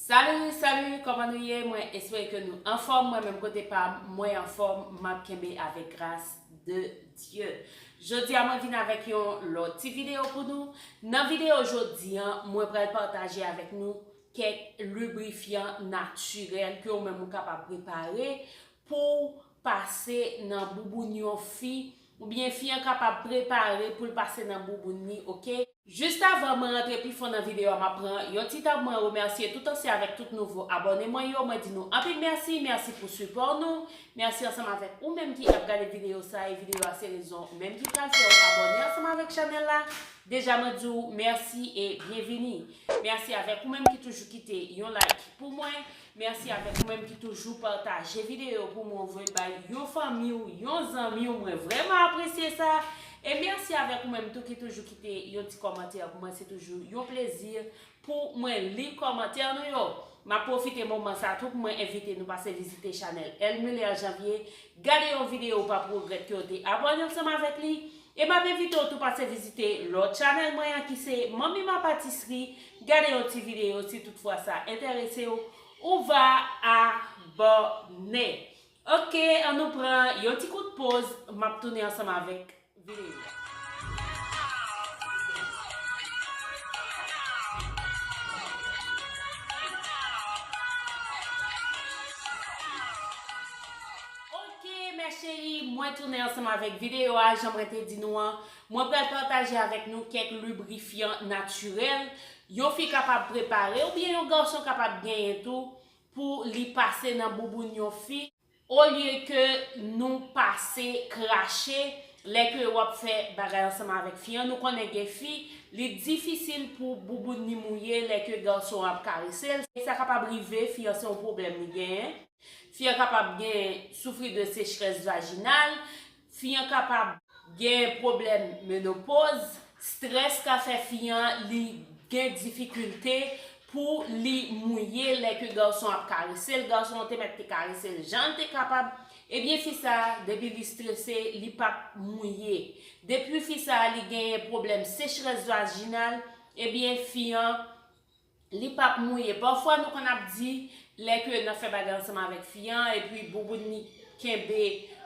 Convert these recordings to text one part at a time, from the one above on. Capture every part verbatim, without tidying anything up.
Salut, salut, kòman nou ye? Mwen espere ke nou anfòm. Mwen menm kote pa m, mwen anfòm, m ap kenbe avèk gras de Dye. Jodi a mwen vin avèk yon lòt ti videyo pou nou. Nan videyo jodi a, mwen pral pataje avèk nou kèk librifyan natirèl ke ou menm ou kapab prepare pou w pase nan bouboun yon fi, oubyen fi an kapab prepare pou l pase nan bouboun li, oke? Jis avan mwen rantre pi fon nan videyo a, m ap pran yon ti tan pou mwen remèsye tout ansyen avèk tout nouvo abòne mwen yo. Mwen di nou anpil mèsi, mèsi pou sipò nou. Mèsi ansanm avèk ou menm ki ap gade videyo sa, e videyo a se rezon ou menm ki pral fè w abòne ansanm avèk chanèl la. Deja mwen di w mèsi e byenvini. Mèsi avèk ou menm ki toujou kite yon like pou mwen. Mèsi avèk ou menm ki toujou pataje videyo pou mwen voye bay yon fanmi w, yon zanmi w. Mwen vrèman apresye sa. E mèsi avèk ou menm tou ki toujou kite yon ti kòmantè pou mwen. Se toujou yon plezi pou mwen li kòmantè nou yo. M ap pwofite moman sa tou pou mwen envite nou pase vizite chanèl El Muller Janvier. Gade yon videyo, ou p ap regrèt ke w te abòne ansanm avèk li. E m ap envite w tou pase vizite lòt chanèl mwen an ki se Manmi Man Patisri. Gade yon ti videyo, si toutfwa sa enterese w, ou va abòne. Oke, ann nou pran yon ti kout poz, m ap tounen ansanm avèk videyo a. Oke, mè cheri, mwen tounen ansanm avèk videyo a, jan mwen te di nou an. Mwen pral pataje avèk nou kèk librifyan natirèl yon fi kapab prepare oubyen yon gason kapab genyen tou pou li pase nan bouboun yon fi. Olye ke nou pase krache lè ke w ap fè bagay ansanm avèk fi an, nou konnen gen fi, li difisil pou bouboun li mouye lè ke gason an ap karese l. Sa kapab rive, fi an se yon pwoblèm li genyen. Fi an kapab gen soufri de sechrès vajinal, fi an kapab gen pwoblèm menopoz, strès ka fè fi an li gen difikilte pou li mouye lè ke gason ap karese l, gason an te mèt te karese l jan l te kapab, ebyen fi sa a, depi li strese, li p ap mouye. Depi fi sa a, li genyen pwoblèm sechrès vajinal, ebyen fi an, li p ap mouye. Pafwa nou konn ap di, lè ke n ap fè bagay ansanm avèk fi an, epi bouboun li kenbe,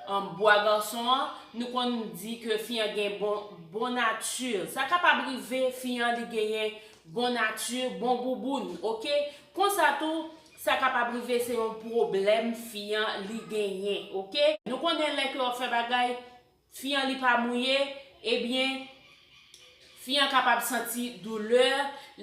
um, bwa gason an, nou konn di ke fi an gen bon, bon nati. Sa kapab rive fi an li genyen bon nati, bon bouboun, oke? Konsa tou, sa kapab rive se yon pwoblèm fi an li genyen, oke? Nou konnen lè ke w ap fè bagay, fi an li pa mouye, ebyen, fi an kapab santi doulè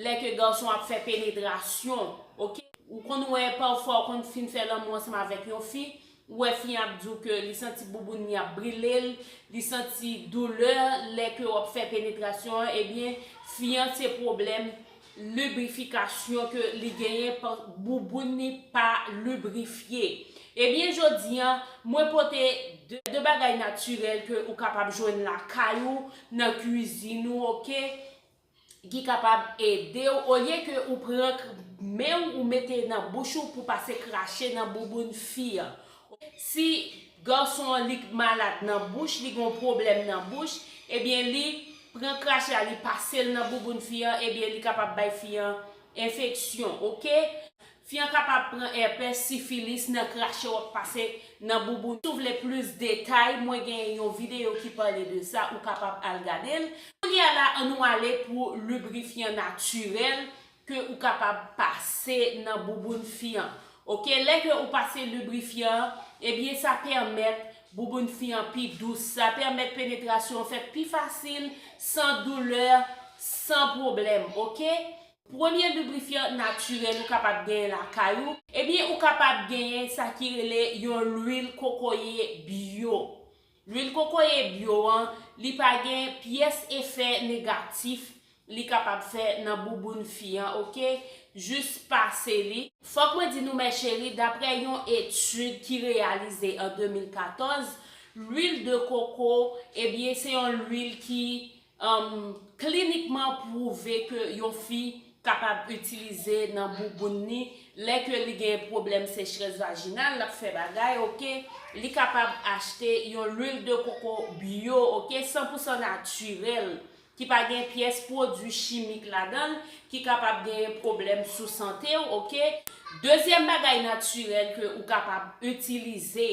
lè ke gason ap fè penetrasyon, oke? Ou konn wè pafwa ou konn fin fè lanmou ansanm avèk yon fi, ou wè fi an ap di w ke li santi bouboun li ap brile l, li santi doulè lè ke w ap fè penetrasyon an, ebyen, fi an se pwoblèm librifikasyon ke li genyen, pa, bouboun li pa librifye. Ebyen, jodi an, mwen pote de, de bagay natirèl ke ou kapab jwenn lakay ou, nan kwizin ou, oke? Ki kapab ede w, olye ke ou pran k-, men w, ou mete nan bouch ou pou pase krache nan bouboun fi an. Si gason an li malad nan bouch, li gen yon pwoblèm nan bouch, ebyen li pran krache a, li pase l nan bouboun fi an, ebyen li kapab bay fi an enfeksyon, oke? Fi an kapab pran èpès, sifilis nan krache w ap pase nan bouboun. Si w vle plis detay, mwen gen yon videyo ki pale de sa, ou kapab al gade l. Kounye a la, ann nou ale pou librifyan natirèl ke ou kapab pase nan bouboun fi an. Oke, lè ke ou pase librifyan an, ebyen sa pèmèt bouboun fi an pi dous, sa pèmèt penetrasyon an fèt pi fasil, san doulè, san pwoblèm, oke? Premye librifyan natirèl ou kapab genyen lakay ou, ebyen ou kapab genyen sa ki rele yon lwil kokoye byo. Lwil kokoye byo an, li pa gen pyès efè negatif li kapab fè nan bouboun fi an, oke? Jis pase li. Fòk mwen di nou, mè cheri, daprè yon etid ki reyalize an de mil katòz, lwil de koko, ebyen, se yon lwil ki, um, klinikman pwouve ke yon fi kapab itilize nan bouboun li lè ke li gen pwoblèm sechrès vajinal, l ap fè bagay, oke? Li kapab achte yon lwil de koko byo, oke? San pou san natirèl. ki pa gen pyès pwodui chimik ladan l, ki kapab genyen pwoblèm sou sante w, oke? Dezyèm bagay natirèl ke ou kapab itilize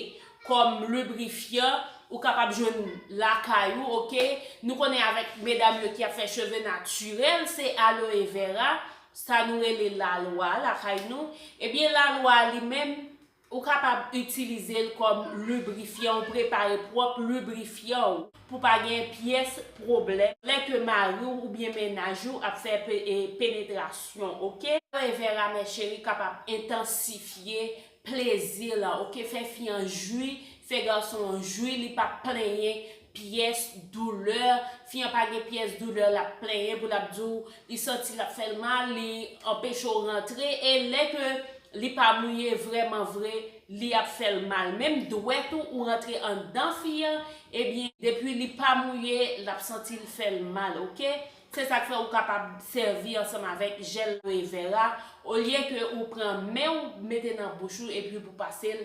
kòm librifyan, ou kapab jwenn lakay ou, oke? Nou konnen avèk medam yo ki ap fè cheve natirèl, se aloe vera, sa nou rele lalwa lakay nou. Ebyen, lalwa li menm, ou kapab itilize l kòm librifyan, ou prepare pwòp librifyan ou pou pa gen pyès pwoblèm lè ke mari w oubyen mennaj ou ap fè pe- e, penetrasyon, oke? Aloe vera, mè cheri, kapab entansifye plezi lan, oke? Fè fi an jwi, fè gason an jwi, li p ap plenyen pyès doulè. Fi an pa gen pyès doulè l ap plenyen pou l ap di w li santi l ap fè l mal, li anpeche w rantre, e lè ke li pa mouye vrèman vre, li ap fè l mal. Menm dwèt ou, ou rantre anndan fi an, ebyen, depi li pa mouye, l ap santi l fè l mal, oke? Se sa k fè ou kapab sèvi ansanm avèk jèl aloe vera, olye ke ou pran men w mete nan bouch ou epi pou pase l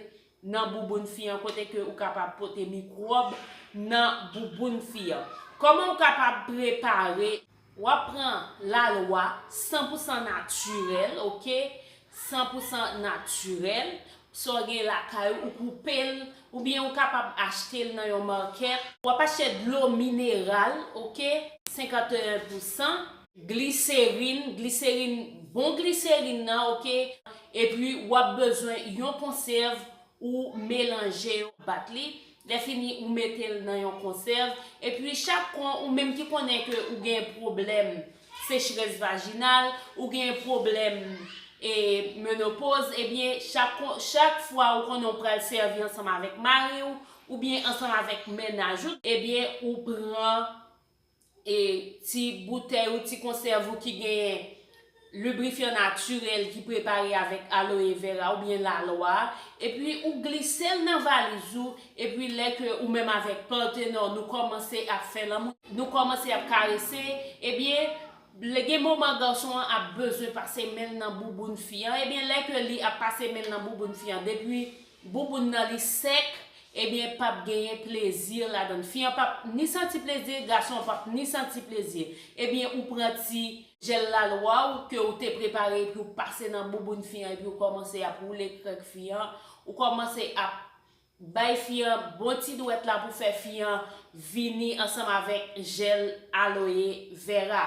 nan bouboun fi an, kote ke ou kapab pote mikwòb nan bouboun fi an. Kòman ou kapab prepare? W ap pran lalwa san pou san natirèl, oke? San pou san natirèl. Sa w gen lakay ou, ou koupe l, oubyen ou kapab achte l nan yon makèt. W ap achte dlo mineral, oke? Senkannteyen pou san. Gliserin, gliserin, bon gliserin nan, oke? Epi w ap bezwen yon konsèv ou melanje yo, bat li. Lè fini, ou mete l nan yon konsèv. Epi chak kon, ou menm ki konnen ke ou gen pwoblèm sechrès vajinal, ou gen pwoblèm e menopoz, ebyen, chak, kon- chak fwa ou konnen ou pral sèvi ansanm avèk mari w, oubyen ansanm avèk mennaj ou, ebyen, ou pran e ti boutèy ou, ti konsèv ou ki genyen librifyan natirèl ki prepare avèk aloe vera oubyen lalwa, epi ou glise l nan valiz ou, epi lè ke ou menm avèk patnè w nou kòmanse ap fè lanmou, nou kòmanse ap karese, ebyen, lè gen moman gason an ap bezwen pase men l nan bouboun fi an, ebyen, lè ke li ap pase men l nan bouboun fi an, depi bouboun nan li sèk, ebyen, p ap genyen plezi ladan l. Fi an p ap ni santi plezi, gason an p ap ni santi plezi. Ebyen, ou pran ti jèl lalwa ou ke ou te prepare epi ou pase nan bouboun fi an epi ou kòmanse ap woule krèk fi an, ou kòmanse ap bay fi an bon ti dwèt la pou fè fi an vini ansanm avèk jèl aloe vera.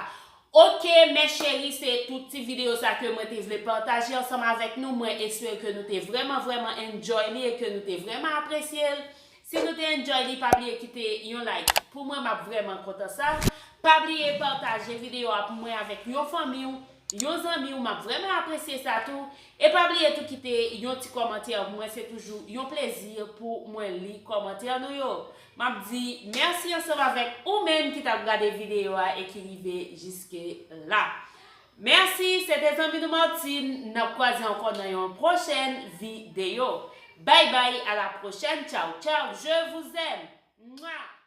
Oke, mè cheri, se tout ti videyo sa ke mwen te vle pataje ansanm avèk nou. Mwen espere ke nou te vrèman, vrèman enjoy li e ke nou te vrèman apresye l. Si nou te enjoy li, pa bliye kite yon like. Pou mwen, m ap vrèman kontan sa. Pa bliye pataje videyo a pou mwen avèk yon fanmi w, yon zanmi w, m ap vrèman apresye sa tou. E pa bliye tou kite yon ti kòmantè pou mwen, se toujou yon plezi pou mwen li kòmantè nou yo. M ap di mèsi ansanm avèk ou menm ki t ap gade videyo a e ki rive jiske la. Mèsi, se te zanmi nou Martine. N ap kwaze ankò nan yon pwochèn videyo. Bye bye, à la prochaine. Ciao, ciao. Je vous aime. Mwa.